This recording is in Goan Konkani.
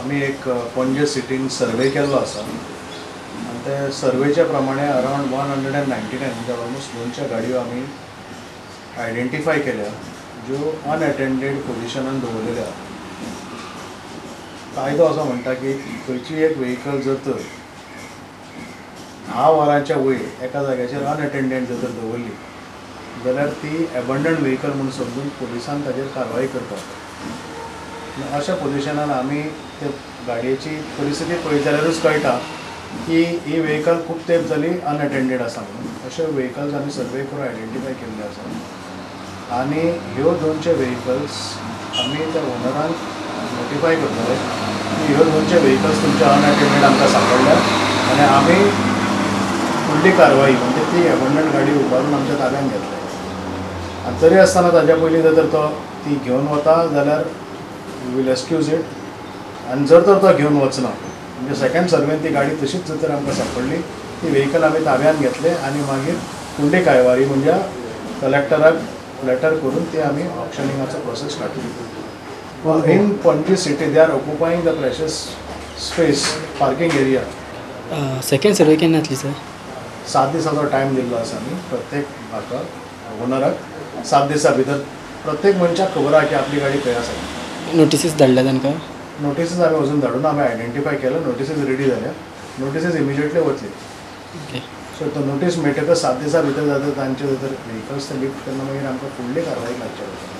आमी एक पणजे सिटीन सर्वे केल्लो आसा आनी ते सर्वेच्या प्रमाणे अरावंड 199 म्हणजे ऑलमोस्ट 200 गाडयो आमी आयडेंटिफाय केल्या ज्यो अनएटेंडेड पोजिशनान दवरलेल्यो आहा. कायदो असो म्हणटा की खंयची एक व्हेकल जर तर 10 वरांच्या वयर एका जाग्याचेर अनएटेंडेड जर तर दवरली जाल्यार ती एबंडन व्हेकल म्हूण समजून पुलिसान ताजेर कारवाई करतात. अशा पोजिशनान आमी ते गाडयेची परिस्थिती पळयत जाल्यारूच कळटा की ही व्हेकल खूब तेंप जाली अनएटेंडेड आसा म्हणून. अशे व्हेकल्स आमी सर्वे करून आयडेंटिफाय केल्ले आसा आनी ह्यो 200 व्हेकल्स आमी त्या ओनरांक नोटिफाय करतले की ह्यो 200 व्हेकल्स तुमच्या अनएटेंडेड आमकां सांपडल्या आनी आमी फुडली कारवाई म्हणजे ती एबंडन गाडी उबारून आमच्या ताब्यात घेतले. आनी तरी आसतना ताज्या पयलीं जर तर तो ती घेवन वता जाल्यार we will excuse it, आनी जर तर तो घेवन वचना म्हणजे सेकंड सर्वेन ती गाडी तशीच जर तर आमकां सांपडली ती व्हेकल आमी ताब्यात घेतले आनी मागीर फुडली कारवाई म्हणजे कलेक्टराक लेटर करून ती आमी ऑक्शनिंगाचो प्रोसेस स्टार्ट केलो. In Panaji city they are occupying the precious space parking area. Second survey केन्ना जातली सर? 7 दिसाचो टायम दिल्लो आसा आमी प्रत्येक हाका ओनराक. 7 दिसां भितर प्रत्येक मनशाक खबर आहा की आपली गाडी खंय आसा. नोटिसीस धाडल्या तांकां? नोटिसीस आमी अजून धाडून आमी आयडेंटिफाय केलं, नोटिसीस रेडी जाल्या, नोटिसीस इमिजिएटली वतली. ओके. सो तो नोटीस मेळटकच 7 दिसां भितर जाता तांचे जर व्हेकल्स ते लिफ्ट करना मागीर आमकां फुडली कारवाई लागची पडटली.